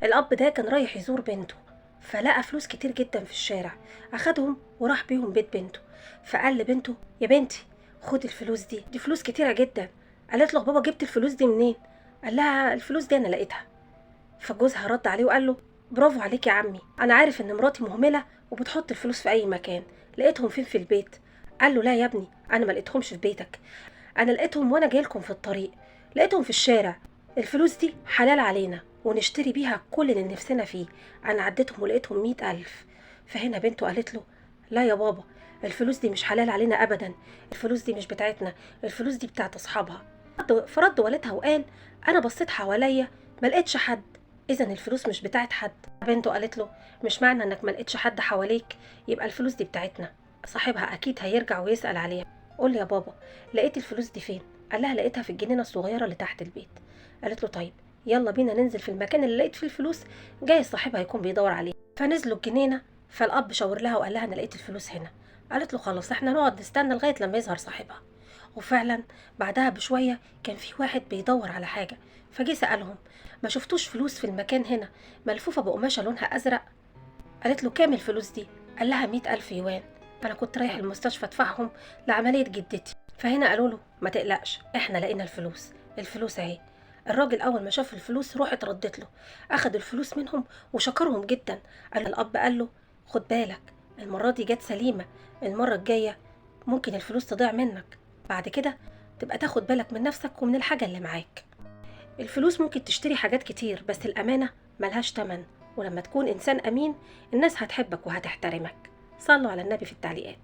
الأب ده كان رايح يزور بنته، فلقى فلوس كتير جدا في الشارع، أخدهم وراح بيهم بيت بنته. فقال لبنته: يا بنتي خدي الفلوس دي، دي فلوس كتيرة جدا. قالت له: بابا جبت الفلوس دي منين؟ قال لها: الفلوس دي أنا لقيتها. فجوزها رد عليه وقال له: برافو عليك يا عمي، أنا عارف إن مراتي مهملة وبتحط الفلوس في أي مكان، لقيتهم فين؟ في البيت. قال له: لا يا ابني، أنا ما لقيتهمش في بيتك، أنا لقيتهم وأنا جايلكم في الطريق، لقيتهم في الشارع. الفلوس دي حلال علينا ونشتري بيها كل اللي نفسنا فيه، أنا عديتهم ولقيتهم 100,000. فهنا بنته قالت له: لا يا بابا، الفلوس دي مش حلال علينا أبدا، الفلوس دي مش بتاعتنا، الفلوس دي بتاعت أصحابها. فرد والدها وقال: أنا بصيت حواليا ما لقيتش حد، إذا الفلوس مش بتاعت حد. بنته قالت له: مش معنى إنك ما لقيتش حد حواليك يبقى الفلوس دي بتاعتنا، صاحبها أكيد هيرجع ويسأل عليها. قول لي يا بابا لقيت الفلوس دي فين؟ قال لها: لقيتها في الجنينة الصغيرة اللي تحت البيت. قالت له: طيب يلا بينا ننزل في المكان اللي لقيت فيه الفلوس، جاي صاحبها يكون بيدور عليه. فنزلوا الجنينة، فالأب شاور لها وقال لها: أنا لقيت الفلوس هنا. قالت له: خلاص احنا نقعد نستنى لغاية لما يظهر صاحبها. وفعلا بعدها بشوية كان في واحد بيدور على حاجة، فجه سألهم: ما شفتوش فلوس في المكان هنا ملفوفة بقماشة لونها أزرق؟ قالت له: كام الفلوس دي؟ قال لها: 100,000 يوان، أنا كنت رايح المستشفى أدفعهم لعملية جدتي. فهنا قالوا له: ما تقلقش، احنا لقينا الفلوس، الفلوس اهي. الراجل أول ما شاف الفلوس روحت ردت له، أخد الفلوس منهم وشكرهم جدا. قال الأب قال له: خد بالك، المرة دي جت سليمة، المرة الجاية ممكن الفلوس تضيع منك، بعد كده تبقى تاخد بالك من نفسك ومن الحاجة اللي معاك. الفلوس ممكن تشتري حاجات كتير، بس الأمانة ملهاش تمن، ولما تكون إنسان أمين الناس هتحبك وهتحترمك. صلوا على النبي في التعليقات.